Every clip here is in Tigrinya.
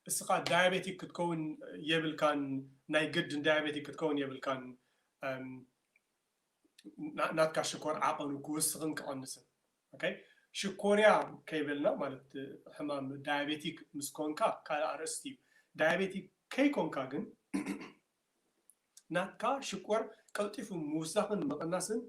እስኻ ዳያቤቲክ ክትከውን የብልካን፣ ናይ ግድን ዳያቤቲክ ክትከውን የብልካን። ናትካ ሽኮር ዓቐኑ ክውስኽን ክቐንስን። ሽኮርያ ከይበልና ማለት ሕማም ዳያቤቲክ ምስ ኮንካ ካልእ ኣርእስቲ እዩ። ዳያቤቲክ ከይኮንካ ግን ናትካ ሽኮር ቀልጢፉ ምውሳኽን ምቕናስን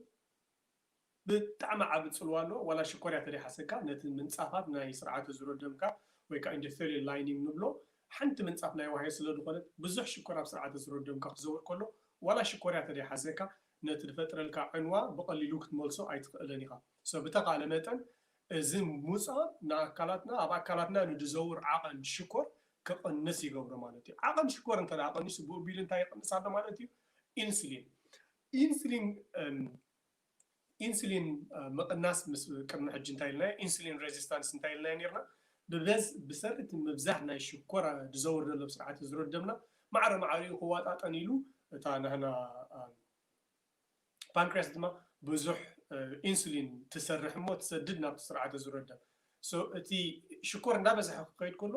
ብጣዕሚ ዓቢ ጽልዋ ኣለዎ። ዋላ ሽኮርያ ተደይሓሰካ ነቲ ምንጻፋት ናይ ስርዓተ ዝሮ ደምካ ወይ ከዓ ኢንዶቴሊየል ላይኒንግ ንብሎ ሓንቲ ምንጻፍ ናይ ዋህዮ ስለ ዝኾነት ብዙሕ ሽኮር ኣብ ስርዓተ ዝሮ ደምካ ክዘውር ከሎ ዋላ ሽኮርያ ተደይሓዘካ ነቲ ዝፈጥረልካ ዕንዋ ብቐሊሉ ክትመልሶ ኣይትኽእልን ኢኻ። So ብተኻለ መጠን እዚ ሙጻ ንኣካላትና ኣብ ኣካላትና ንድዘውር ዓቐን ሽኮር ክቕንስ ይገብሮ ማለት እዩ። ዓቐን ሽኮር እንተ ደኣ ቀኒሱ ብኡ ቢሉ እንታይ ይቕንስ ኣሎ ማለት እዩ? ኢንሱሊን ኢንሱሊን ኢንሱሊን ምቕናስ ምስ ቅድሚ ሕጂ እንታይ ኢልና ኢንሱሊን ሬዚስታንስ እንታይ ኢልና ነርና ብበዝ ብሰሪ እቲ ምብዛሕ ናይ ሽኮር ዝዘውር ዘሎ ስርዓት ዝሮ ደምና ማዕረ ማዕሪኡ ክዋጣጠን ኢሉ እታ ናህና ፓንክሪያስ ድማ ብዙሕ ኢንሱሊን ትሰርሕ እሞ ትሰድድ ናብቲ ስርዓተ ዝሮ ደም። እቲ ሽኮር እንዳበዝሐ ክኸይድ ከሎ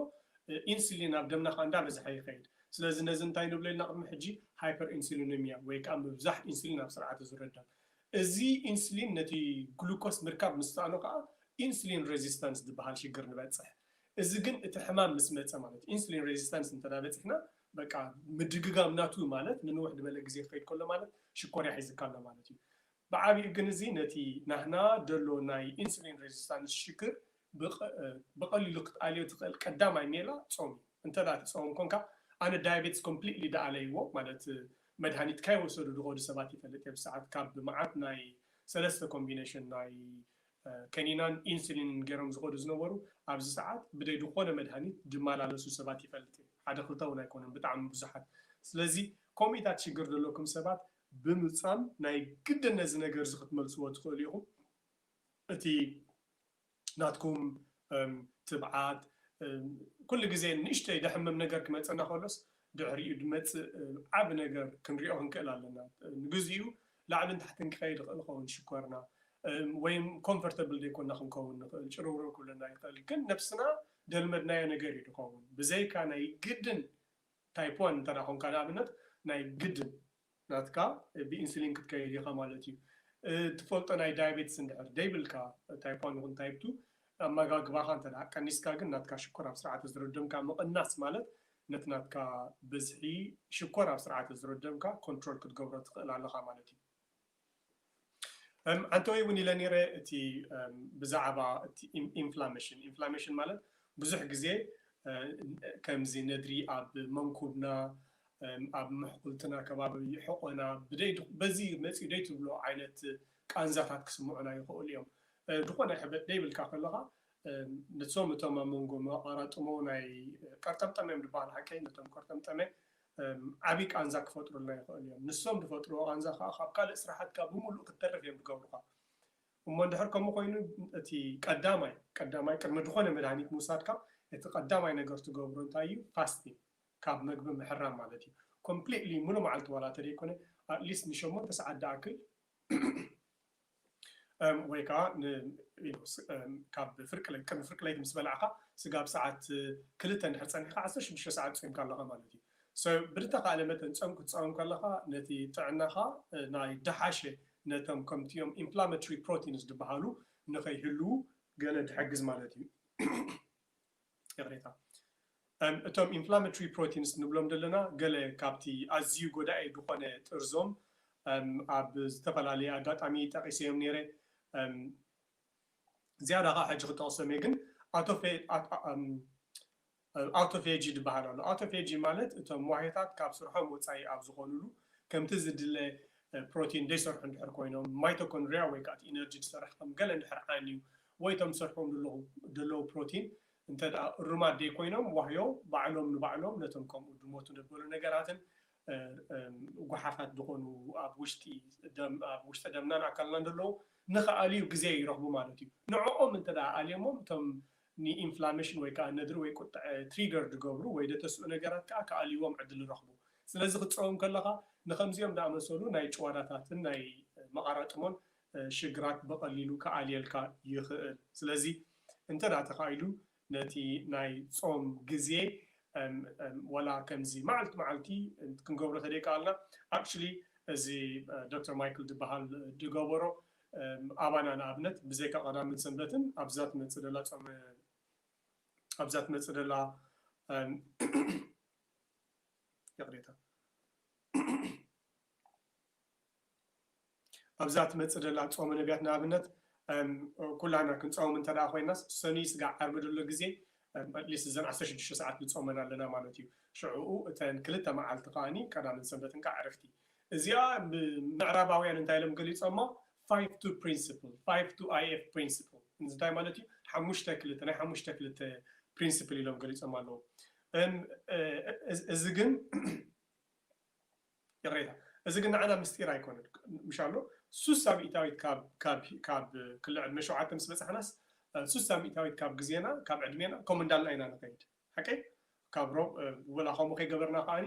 ኢንሱሊን ኣብ ደምና ከዓ እንዳበዝሐ ይኸይድ። ስለዚ ነዚ እንታይ ንብሎ ኢልና ቅድሚ ሕጂ ሃይፐር ኢንሱሊኖሚያ ወይ ከዓ ምብዛሕ ኢንሱሊን ኣብ ስርዓተ ዝሮ ደም። እዚ ኢንሱሊን ነቲ ግሉኮስ ምርካብ ምስ ሰኣኖ ከዓ ኢንሱሊን ሬዚስታንስ ዝበሃል ሽግር ንበፅሕ። እዚ ግን እቲ ሕማም ምስ መፀ ማለት ኢንሱሊን ሬዚስታንስ እንተ በፂሕና በቃ ምድግጋም ናቱ ማለት ንንውሕ ዝበለ ግዜ ክኸይድ ከሎ ማለት ሽኮርያ ሒዝካ ኣሎ ማለት እዩ። ብዓቢኡ ግን እዚ ነቲ ናህና ደሎ ናይ ኢንሱሊን ሬዚስታንስ ሽግር ብቐሊሉ ክትኣልዮ ትኽእል ቀዳማይ ሜላ ጾም እዩ። እንተ ደኣ ትጸውም ኮንካ ኣነ ዳያቤትስ ኮምፕሊትሊ ደኣለይዎ ማለት መድሃኒት ካይወሰዱ ዝኸዱ ሰባት ይፈልጥ እየ ብሰዓት ካብ መዓት ናይ ሰለስተ ኮምቢኔሽን ናይ ከኒናን ኢንሱሊንን ገይሮም ዝኸዱ ዝነበሩ ኣብዚ ሰዓት ብደይ ዝኾነ መድሃኒት ዝመላለሱ ሰባት ይፈልጥ እየ ሓደ ክልተ እውን ኣይኮነን ብጣዕሚ ብዙሓት ስለዚ ከምኡታት ሽግር ዘለኩም ሰባት ብምጻም ናይ ግድን ነዚ ነገር እዚ ክትመልስዎ ትኽእሉ ኢኹም እቲ ናትኩም ትብዓት ኩሉ ግዜ ንእሽተይ ደሕምም ነገር ክመፀና ከሎስ ድሕሪኡ ድመፅእ ዓብ ነገር ክንሪኦ ክንክእል ኣለና ንግዚኡ ላዕልን ታሕትን ክኸይድ ይኽእል ኸውን ሽኮርና ወይም ኮምፈርተብል ዘይኮና ክንከውን ንኽእል ጭርውርው ክብለና ይኽእል ግን ነብስና ደልመድናዮ ነገር እዩ ዝኸውን ብዘይካ ናይ ግድን ታይፕ ዋን እንተ ኮንካ ንኣብነት ናይ ግድን ናትካ ብኢንሱሊን ክትከይድ ኢኻ ማለት እዩ ትፈልጦ ናይ ዳያቤትስ እንድሕር ደይብልካ ታይፕ ዋን ይኹን ታይፕ ቱ ኣመጋግባኻ እንተ ቀኒስካ ግን ናትካ ሽኮር ኣብ ስርዓተ ዝረደምካ ምቕናስ ማለት ነቲ ናትካ ብዝሒ ሽኮር ኣብ ስርዓተ ዝረደምካ ኮንትሮል ክትገብሮ ትኽእል ኣለኻ ማለት እዩ ኣንተወይ እውን ኢለ ነይረ እቲ ብዛዕባ እቲ ኢንፍላሜሽን ኢንፍላሜሽን ማለት ብዙሕ ግዜ ከምዚ ነድሪ ኣብ መንኩብና ኣብ ምሕኩልትና ከባቢ ሕቆና ብደይ በዚ መፂኡ ደይ ትብሎ ዓይነት ቃንዛታት ክስምዑና ይኽእሉ እዮም ዝኾነ ሕብጥ ደይብልካ ከለካ ንሶም እቶም ኣብ መንጎ መቐራጥሞ ናይ ቀርጠምጠመ እዮም ዝበሃል ሓቀይ ነቶም ቀርጠምጠመ ዓብዪ ቃንዛ ክፈጥሩልና ይኽእሉ እዮም። ንሶም ዝፈጥርዎ ቃንዛ ከዓ ካብ ካልእ ስራሓትካ ብምሉእ ክትተርፍ እዮም ዝገብሩኻ። እሞ እንድሕር ከምኡ ኮይኑ እቲ ቀዳማይ ቀዳማይ ቅድሚ ዝኾነ መድሃኒት ምውሳድካ እቲ ቀዳማይ ነገር ትገብሮ እንታይ እዩ? ፋስቲንግ ካብ መግቢ ምሕራም ማለት እዩ። ኮምፕሊትሊ ሙሉ መዓልቲ ዋላ ተደይኮነ ኣትሊስት ንሸሞንተ ሰዓት ደኣክል ወይ ከዓ ካብ ፍርቂ ለይቲ ቅድሚ ፍርቂ ለይቲ ምስ በላዕካ ስጋብ ሰዓት ክልተ እንድሕር ፀኒሕካ ዓሰርተ ሽዱሽተ ሰዓት ፆምካ ኣለካ ማለት እዩ። ብዝተካእለ መጠን ፆም ክትፀውም ከለካ ነቲ ጥዕናካ ናይ ደሓሸ ነቶም ከምቲኦም ኢንፍላማቶሪ ፕሮቲንስ ዝበሃሉ ንከይህልዉ ገለ ድሕግዝ ማለት እዩ። ይቕሬታ እቶም ኢንፍላማቶሪ ፕሮቲንስ ንብሎም ዘለና ገለ ካብቲ ኣዝዩ ጎዳኢ ዝኾነ ጥርዞም ኣብ ዝተፈላለየ ኣጋጣሚ ጠቒሰዮም ነይረ ዝያዳ ከዓ ሕጂ ክጠቕሶም እየ ግን ኣውቶፌጂ ዝበሃል ኣሎ ኣውቶፌጂ ማለት እቶም ዋህዮታት ካብ ስርሖም ወፃኢ ኣብ ዝኾኑሉ ከምቲ ዝድለ ፕሮቲን ዘይሰርሑ እንድሕር ኮይኖም ማይቶኮንድሪያ ወይ ከዓ ኢነርጂ ዝሰርሕ ከም ገለ እንድሕር ዓንዩ ወይ እቶም ዝሰርሕዎም ዘለዉ ፕሮቲን እንተ እሩማት ደይ ኮይኖም ዋህዮ ባዕሎም ንባዕሎም ነቶም ከምኡ ድሞቱ ዘበሉ ነገራትን ጉሓፋት ዝኾኑ ኣብ ውሽጢ ኣብ ውሽጢ ደምናን ኣካልናን ዘለዉ ንኽኣልዩ ግዜ ይረኽቡ ማለት እዩ ንዕኦም እንተ ኣልዮሞም እቶም ንኢንፍላሜሽን ወይ ከዓ ነድሪ ወይ ቁጥዐ ትሪገር ዝገብሩ ወይ ደተስኡ ነገራት ከዓ ክኣልይዎም ዕድል ይረኽቡ ስለዚ ክትፀውም ከለካ ንከምዚኦም ዝኣመሰሉ ናይ ጭዋዳታትን ናይ መቐራጥሞን ሽግራት ብቐሊሉ ክኣልየልካ ይኽእል ስለዚ እንተ ተኻኢሉ ነቲ ናይ ፆም ግዜ ዋላ ከምዚ መዓልቲ መዓልቲ ክንገብሮ ተደይከኣልና። ኣክቹሊ እዚ ዶክተር ማይክል ዝበሃል ዝገበሮ ኣባና ንኣብነት ብዘይካ ቀዳምን ሰንበትን ኣብዛ ትመፅእ ደላ ፆመ ኣብዛ ትመፅእ ደላ ይቕሬታ ኣብዛ ትመፅእ ደላ ፆመ ነቢያት ንኣብነት ኩላና ክንፀውም እንተ ኮይናስ ሰኑይ ስጋ ዓርቢ ደሎ ግዜ ኣትሊስት እዘን ዓሰርተ ሽዱሽተ ሰዓት ንፆመን ኣለና ማለት እዩ። ሽዕኡ እተን ክልተ መዓልቲ ከዓኒ ቀዳምን ሰንበትን ከዓ ዕረፍቲ። እዚኣ ምዕራባውያን እንታይ ኢሎም ገሊፆማ? Five two principle፣ five two I F principle እንታይ ማለት እዩ? ሓሙሽተ ክልተ ናይ ሓሙሽተ ክልተ ፕሪንስፕል ኢሎም ገሊፆም ኣለዉ። እዚ ግን ይቕሬታ፣ እዚ ግን ንዓና ምስጢር ኣይኮነን። ምሻሎ ሱሳ ሚእታዊት ካብ ክሊ ዕድመ ሸውዓተ ምስ በፃሕናስ ሱሳ ሚእታዊት ካብ ግዜና ካብ ዕድሜና ከም እንዳልና ኢና ንኸይድ። ሓቀይ ካብ ሮብ ወላ ከምኡ ከይገበርና ከዓኒ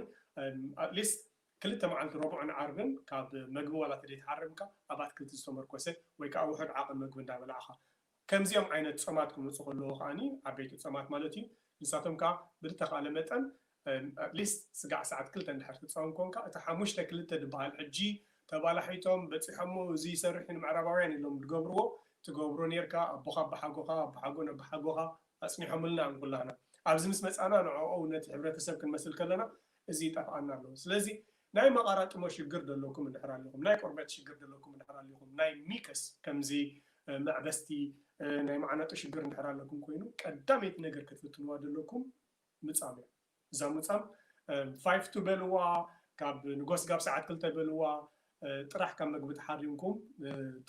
ኣትሊስት ክልተ መዓልቲ ረቡዕን ዓርብን ካብ መግቢ ዋላ ተደይትሓርምካ ኣብ ኣትክልቲ ዝተመርኮሰ ወይ ከዓ ውሑድ ዓቐን መግቢ እንዳበላዕኻ ከምዚኦም ዓይነት ፆማት ክመፁ ከለዎ ከዓኒ ዓበይቲ ፆማት ማለት እዩ። ንሳቶም ከዓ ብዝተኻለ መጠን ኣትሊስት ስጋዕ ሰዓት ክልተ እንድሕር ትፀወም ኮንካ እቲ ሓሙሽተ ክልተ ዝበሃል ሕጂ ተባላሒቶም በፂሖሞ እዚ ይሰርሕ ንምዕራባውያን ኢሎም ዝገብርዎ ትገብሮ ነርካ ኣቦኻ ኣባሓጎኻ ኣባሓጎ ነባሓጎኻ ኣፅኒሖምልና እዮም ኩላህና ኣብዚ ምስ መፃና ንዕኦም ነቲ ሕብረተሰብ ክንመስል ከለና እዚ ይጠፍኣና ኣለዎ። ስለዚ ናይ መቓራጥሞ ሽግር ዘለኩም እንድሕር ኣለኹም፣ ናይ ቆርበት ሽግር ዘለኩም እንድሕር ኣለኹም፣ ናይ ሚከስ ከምዚ መዕበስቲ ናይ መዓናጡ ሽግር እንድሕር ኣለኩም ኮይኑ ቀዳመይቲ ነገር ክትፍትንዋ ዘለኩም ምፃም እያ። እዛ ምፃም ፋይፍ ቱ በልዋ፣ ካብ ንጎስ ጋብ ሰዓት ክልተ በልዋ፣ ጥራሕ ካብ መግቢ ተሓሪምኩም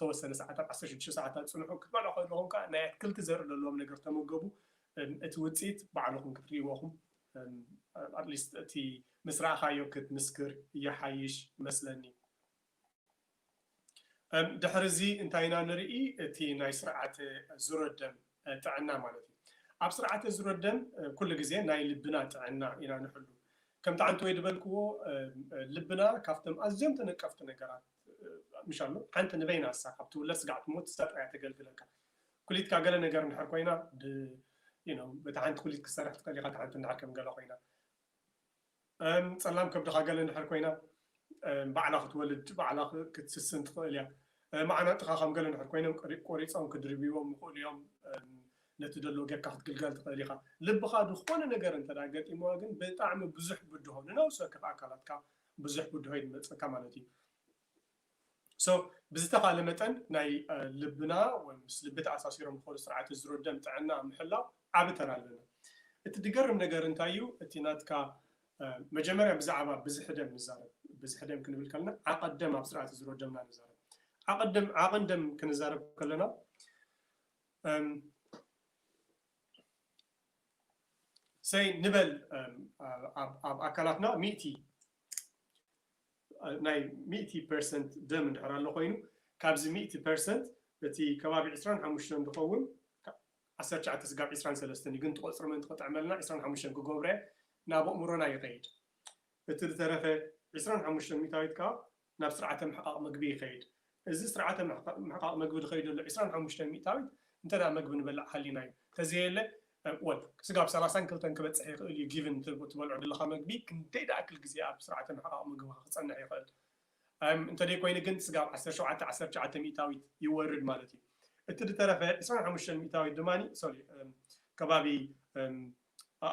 ተወሰነ ሰዓታት ዓሰርተ ሽዱሽተ ሰዓታት ፅንሑ ክትበልዑ ከለኹም ከዓ ናይ ኣትክልቲ ዘርኢ ዘለዎም ነገር ተመገቡ። እቲ ውፅኢት ባዕልኹም ክትርእይዎ ኢኹም። ኣትሊስት እቲ ምስ ረኣኻዮ ክትምስክር ይሓይሽ መስለኒ። ድሕሪ እዚ እንታይ ኢና ንርኢ? እቲ ናይ ስርዓተ ዝሮ ደም ጥዕና ማለት እዩ። ኣብ ስርዓተ ዝሮ ደም ኩሉ ግዜ ናይ ልብና ጥዕና ኢና ንሕሉ። ከምቲ ዓንተወይ ዝበልክዎ ልብና ካብቶም ኣዝዮም ተነቀፍቲ ነገራት ምሻሎ ሓንቲ ንበይና እሳ ካብ ትውለድ ስጋዕ ትሞት እሳ ጥራያ ተገልግለካ። ኩሊትካ ገለ ነገር እንድሕር ኮይና በቲ ሓንቲ ኩሊት ክሰርሕ ትኽእል ኢኻ፣ ሓንቲ እንድሕር ከም ገለ ኮይና ጸላም ከብድኻ ገለ እንድሕር ኮይና ባዕላ ክትወልድ ባዕላ ክትስስን ትኽእል እያ። መዓናጥኻ ከም ገለ እንድሕር ኮይኖም ቆሪጾም ክድርብዎም ይኽእሉ እዮም። ነቲ ደሎ ጌርካ ክትግልገል ትኽእል ኢኻ። ልብኻ ዝኾነ ነገር እንተ ገጢምዋ ግን ብጣዕሚ ብዙሕ ብድሆ ንነብሲ ወከፍ ኣካላትካ ብዙሕ ብድሆ እዩ ዝመፀካ ማለት እዩ። So ብዝተኻለ መጠን ናይ ልብና ወይ ምስ ልቢ ተኣሳሲሮም ዝኾኑ ስርዓት ዝሮ ደም ጥዕና ምሕላው ዓቢ ተራ ኣለና። እቲ ዝገርም ነገር እንታይ እዩ? እቲ ናትካ መጀመርያ ብዛዕባ ብዝሒ ደም ንዛረብ። ብዝሒ ደም ክንብል ከለና ዓቐን ደም ኣብ ስርዓት ዝሮ ደምና ንዛረብ። ዓቐን ደም ክንዛረብ ከለና ሰይ ንበል ኣብ ኣካላትና ሚእቲ ናይ ሚእቲ ፐርሰንት ደም እንድሕር ኣሎ ኮይኑ ካብዚ ሚእቲ ፐርሰንት እቲ ከባቢ ዕስራን ሓሙሽተን ዝኸውን ዓሰርተ ትሽዓተ ስጋብ ዕስራን ሰለስተን እዩ። ግን ትቆፅሪ ምእንቲ ክጥዕመልና ዕስራን ሓሙሽተን ክገብረ ናብ ኣእምሮና ይኸይድ። እቲ ዝተረፈ ዕስራን ሓሙሽተን ሚእታዊት ከዓ ናብ ስርዓተ ምሕቃቕ ምግቢ ይኸይድ። እዚ ስርዓተ ምሕቃቕ ምግቢ ዝኸይደሉ ዕስራን ሓሙሽተን ሚእታዊት እንተ መግቢ ንበላዕ ሃሊና እዩ። ተዘየለ ወል ስጋብ ሰላሳን ክልተን ክበፅሕ ይኽእል እዩ። ጊቭን ትበልዖ ዘለካ መግቢ ክንደይ ደኣክል ግዜ ኣብ ስርዓተ ምሕቃቕ ምግቢ ክፀንሕ ይኽእል? እንተደይ ኮይኑ ግን ስጋብ ዓሰርተ ሸውዓተ ዓሰርተ ትሽዓተ ሚእታዊት ይወርድ ማለት እዩ። እቲ ዝተረፈ ዕስራን ሓሙሽተን ሚእታዊት ድማ ሶሪ ከባቢ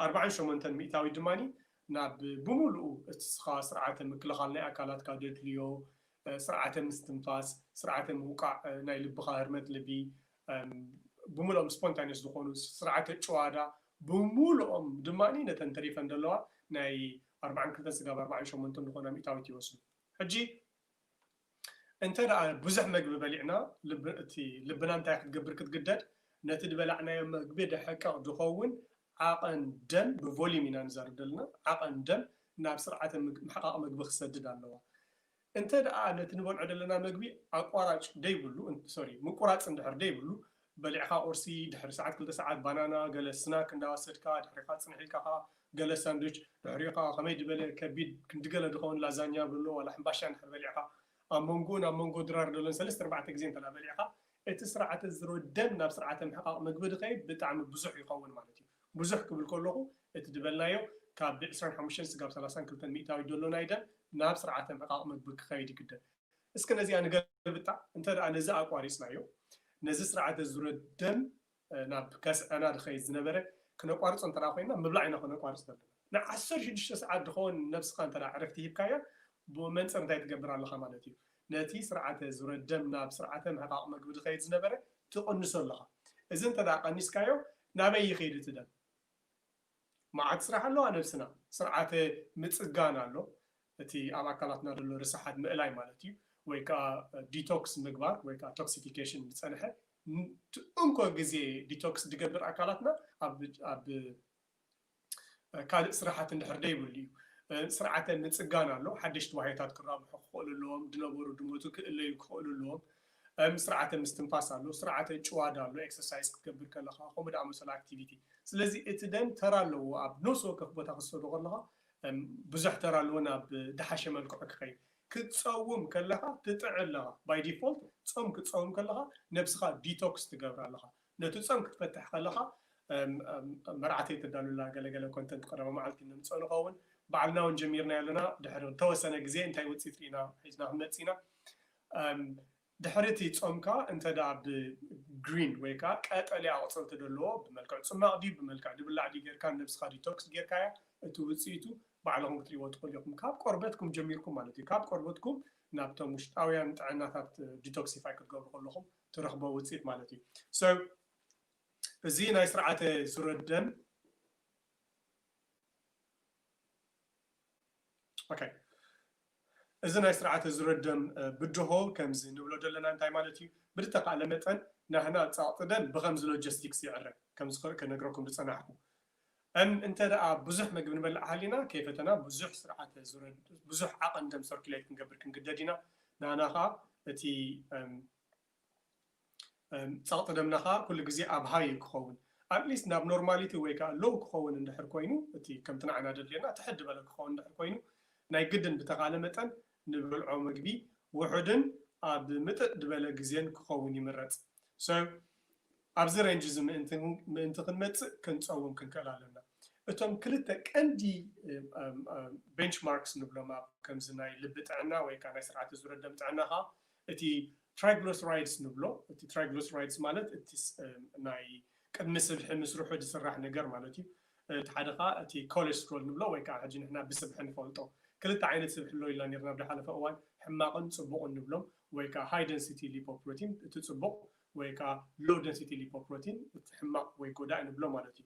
ኣርባዓን ሸሞንተን ሚእታዊት ድማ ናብ ብምሉኡ እቲ ስኻ ስርዓተ ምክልኻል ናይ ኣካላትካ ደድልዮ ስርዓተ ምስትንፋስ፣ ስርዓተ ምውቃዕ ናይ ልብኻ ህርመት ልቢ ብምሉኦም ስፖንታኒስ ዝኾኑ ስርዓተ ጭዋዳ ብምሉኦም ድማ ነተን ተሪፈን ዘለዋ ናይ ኣርባዓን ክልተን ስጋብ ኣርባዓን ሸሞንተን ዝኾና ሚእታዊት ይወስዱ። ሕጂ እንተ ደኣ ብዙሕ መግቢ በሊዕና እቲ ልብና እንታይ ክትገብር ክትግደድ ነቲ ዝበላዕናዮ መግቢ ደሕቀቕ ዝኸውን ዓቐን ደም ብቮሊዩም ኢና ንዛረብ ዘለና ዓቐን ደም ናብ ስርዓተ ምሕቃቕ መግቢ ክሰድድ ኣለዋ። እንተ ደኣ ነቲ ንበልዖ ዘለና መግቢ ኣቋራጭ ደይብሉ ሶሪ ምቁራፅ እንድሕር ደይብሉ በሊዕካ ቁርሲ ድሕሪ ሰዓት ክልተ ሰዓት ባናና ገለ ስናክ እንዳወሰድካ ድሕሪካ ፅንሕ ኢልካ ከዓ ገለ ሳንድዊች ድሕሪኡ ከዓ ከመይ ዝበለ ከቢድ ክንዲ ገለ ዝኸውን ላዛኛ ብሎ ዋላ ሕምባሻ እንድሕር በሊዕካ ኣብ መንጎኡን ኣብ መንጎ ድራር ዘሎን ሰለስተ ኣርባዕተ ግዜ እንተ በሊዕካ እቲ ስርዓተ ዝሮ ደም ናብ ስርዓተ ምሕቃቕ ምግቢ ዝኸይድ ብጣዕሚ ብዙሕ ይኸውን ማለት እዩ። ብዙሕ ክብል ከለኹ እቲ ዝበልናዮ ካብ ዕስራን ሓሙሽተን ስጋብ ሰላሳን ክልተን ሚእታዊት ዘሎ ናይ ደም ናብ ስርዓተ ምሕቃቕ ምግቢ ክኸይድ ይግደድ። እስከ ነዚኣ ንገልብጣ። እንተ ደኣ ነዚ ኣቋሪጽናዮ፣ ነዚ ስርዓተ ዙረ ደም ናብ ከስዐና ዝኸይድ ዝነበረ ክነቋርጾ እንተ ኮይና፣ ምብላዕ ኢና ክነቋርጽ ዘለና። ንዓሰርተ ሽዱሽተ ሰዓት ዝኸውን ነብስኻ እንተ ዕረፍቲ ሂብካያ፣ ብመንፅር እንታይ ትገብር ኣለኻ ማለት እዩ? ነቲ ስርዓተ ዙረ ደም ናብ ስርዓተ ምሕቃቕ መግቢ ዝኸይድ ዝነበረ ትቕንሶ ኣለኻ። እዚ እንተ ቀኒስካዮ፣ ናበይ ይኸይድ እቲ ደም? መዓት ስራሕ ኣለዋ ነብስና። ስርዓተ ምፅጋን ኣሎ፣ እቲ ኣብ ኣካላትና ዘሎ ርሳሓት ምእላይ ማለት እዩ። ወይ ከዓ ዲቶክስ ምግባር ወይ ከዓ ቶክሲፊኬሽን ዝፀንሐ እንኮ ግዜ ዲቶክስ ዝገብር ኣካላትና ኣብ ካልእ ስራሓት እንድሕር ደይብሉ እዩ። ስርዓተ ምፅጋን ኣሎ። ሓደሽቲ ዋህዮታት ክራብሑ ክኽእሉ ኣለዎም፣ ዝነበሩ ድሞቱ ክእለዩ ክኽእሉ ኣለዎም። ስርዓተ ምስትንፋስ ኣሎ፣ ስርዓተ ጭዋዳ ኣሎ፣ ኤክሰርሳይዝ ክትገብር ከለካ፣ ከምኡ ደኣ መሰሉ ኣክቲቪቲ። ስለዚ እቲ ደም ተራ ኣለዎ ኣብ ነፍሲ ወከፍ ቦታ ክሰዶ ከለካ፣ ብዙሕ ተራ ኣለዎ ናብ ድሓሸ መልክዑ ክኸይድ። ክትፀውም ከለካ ትጥዕ ኣለካ። ባይ ዲፎልት ፆም ክትፀውም ከለካ ነብስካ ዲቶክስ ትገብር ኣለካ። ነቲ ፆም ክትፈትሕ ከለካ መርዓተይ ተዳሉላ ገለገለ ኮንተንት ቀረባ መዓልቲ ንምፀ ንኸውን። ባዕልና እውን ጀሚርና ኣለና። ድሕሪ ተወሰነ ግዜ እንታይ ውፅኢት ርኢና ሒዝና ክንመፅእ ኢና። ድሕሪ እቲ ፆምካ እንተ ደኣ ብግሪን ወይ ከዓ ቀጠልያ ኣቑፅልቲ ዘለዎ ብመልክዕ ፅማቕ ድዩ ብመልክዕ ድብላዕ ድዩ ጌርካ ነብስኻ ዲቶክስ ጌርካያ፣ እቲ ውፅኢቱ ባዕልኹም ክትሪእዎ ትኽእሉ ኢኹም። ካብ ቆርበትኩም ጀሚርኩም ማለት እዩ። ካብ ቆርበትኩም ናብቶም ውሽጣውያን ጥዕናታት ዲቶክሲፋይ ክትገብሩ ከለኹም ትረኽቦ ውፅኢት ማለት እዩ። እዚ ናይ ስርዓተ ዙረ ደም ኦኬ፣ እዚ ናይ ስርዓተ ዙረ ደም ብድሆ ከምዚ ንብሎ ዘለና እንታይ ማለት እዩ? ብዝተኻእለ መጠን ናህና ጸቕጢ ደም ብኸምዚ ሎጂስቲክስ ይዕረ፣ ከምዚ ክነግረኩም ዝጸናሕኩ። እም እንተ ደኣ ብዙሕ መግቢ ንበልዕ ሃሊና ከይፈተና ብዙሕ ስርዓተ ዙረ ብዙሕ ዓቐን ደም ሰርኩሌት ክንገብር ክንግደድ ኢና። ናህና ኸኣ እቲ ጸቕጢ ደምና ከዓ ኩሉ ግዜ ኣብ ሃይ እዩ ክኸውን። ኣትሊስት ናብ ኖርማሊቲ ወይ ከዓ ሎው ክኸውን እንድሕር ኮይኑ፣ እቲ ከምቲ ንዓና ደድልየና ትሕት ዝበለ ክኸውን እንድሕር ኮይኑ፣ ናይ ግድን ብተኻለ መጠን ንበልዖ መግቢ ውሑድን ኣብ ምጥጥ ዝበለ ግዜን ክኸውን ይምረፅ። So ኣብዚ ሬንጅ እዚ ምእንቲ ክንመፅእ ክንፀውም ክንክእል ኣለና። እቶም ክልተ ቀንዲ ቤንችማርክስ ንብሎም ኣብ ከምዚ ናይ ልቢ ጥዕና ወይ ከዓ ናይ ስርዓተ ዙረ ደም ጥዕና ከዓ እቲ ትራይግሊሰራይድስ ንብሎ። እቲ ትራይግሊሰራይድስ ማለት እቲ ናይ ቅድሚ ስብሒ ምስርሑ ዝስራሕ ነገር ማለት እዩ። እቲ ሓደ ከዓ እቲ ኮሌስትሮል ንብሎ ወይ ከዓ ሕጂ ንሕና ብስብሒ ንፈልጦ። ክልተ ዓይነት ስብሒ ኣሎ ኢልና ነርና ኣብ ዝሓለፈ እዋን፣ ሕማቕን ፅቡቕን ንብሎም ወይ ከዓ ሃይ ደንሲቲ ሊፖፕሮቲን እቲ ፅቡቕ ወይ ከዓ ሎው ደንሲቲ ሊፖፕሮቲን እቲ ሕማቕ ወይ ጎዳኢ ንብሎ ማለት እዩ።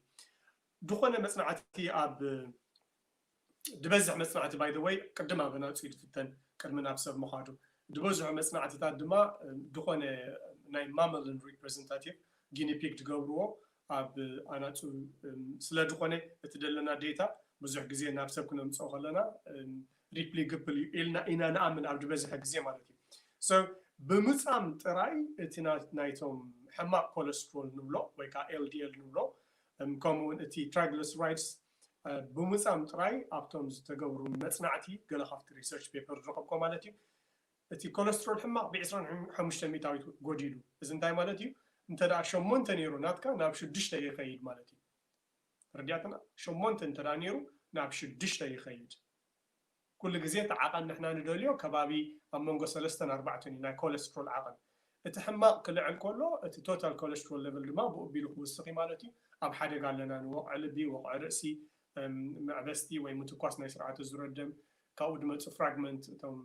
ዝኾነ መፅናዕቲ ኣብ ዝበዝሕ መፅናዕቲ ባይ ወይ ቅድም ኣበናፂ ድፍተን ቅድሚ ናብ ሰብ ምዃዱ ዝበዝሑ መፅናዕትታት ድማ ዝኾነ ናይ ማመልን ሪፕሬዘንታቲቭ ጊኒፒግ ዝገብርዎ ኣብ ኣናፁ ስለ ዝኾነ እቲ ዘለና ዴታ ብዙሕ ግዜ ናብ ሰብ ክነምፅኦ ከለና ሪፕሊግብል እዩ ኢልና ኢና ንኣምን ኣብ ዝበዝሐ ግዜ ማለት እዩ። So ብምፃም ጥራይ እቲ ናይቶም ሕማቕ ኮለስትሮል ንብሎ ወይ ከዓ ኤልዲኤል ንብሎ ከምኡውን እቲ ትራይግሊሰራይድስ ብምፃም ጥራይ ኣብቶም ዝተገብሩ መፅናዕቲ ገለ ካብቲ ሪሰርች ፔፐር ዝረኸብኮ ማለት እዩ እቲ ኮለስትሮል ሕማቕ ብ ዕስራን ሓሙሽተ ሚእታዊት ጎዲሉ። እዚ እንታይ ማለት እዩ? እንተ ደኣ ሸሞንተ ነይሩ ናትካ ናብ ሽዱሽተ ይኸይድ ማለት እዩ። ተረዲኣትና? ሸሞንተ እንተ ደኣ ነይሩ ናብ ሽዱሽተ ይኸይድ። ኩሉ ግዜ እቲ ዓቐን ንሕና ንደልዮ ከባቢ ኣብ መንጎ ሰለስተን ኣርባዕተን እዩ ናይ ኮለስትሮል ዓቐን። እቲ ሕማቕ ክልዕል ከሎ እቲ ቶታል ኮለስትሮል ሌቨል ድማ ብኡ ኣቢሉ ክውስኽ እዩ ማለት እዩ። ኣብ ሓደጋ ኣለና ንወቕዒ ልቢ፣ ወቕዒ ርእሲ፣ መዕበስቲ ወይ ምትኳስ ናይ ስርዓተ ዙረ ደም፣ ካብኡ ዝመፁ ፍራግመንት እቶም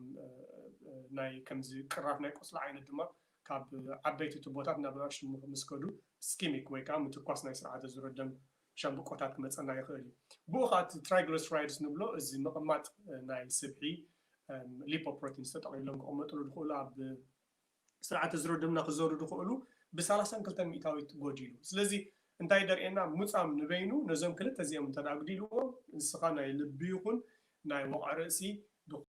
ናይ ከምዚ ቅራፍ ናይ ቁስሊ ዓይነት ድማ ካብ ዓበይቲ ቱቦታት ናብ ንኣሽቱ ምስ ከዱ ስኪሚክ ወይ ከዓ ምትኳስ ናይ ስርዓተ ዙረ ደም ሻምብቆታት ክመፀና ይኽእል እዩ። ብኡ ከዓ እቲ ትራይግሊሰራይድስ ንብሎ እዚ ምቕማጥ ናይ ስብሒ ሊፖፕሮቲንስ ተጠቒሎም ክቕመጥሉ ዝኽእሉ ኣብ ስርዓተ ዙረ ደምና ክዘሩ ዝኽእሉ ብሰላሳን ክልተን ሚእታዊት ጎዲሉ። ስለዚ እንታይ ደርእየና? ሙፃም ንበይኑ ነዞም ክልተ እዚኦም እንተ ኣጉዲልዎም ንስኻ ናይ ልቢ ይኹን ናይ ወቕዒ ርእሲ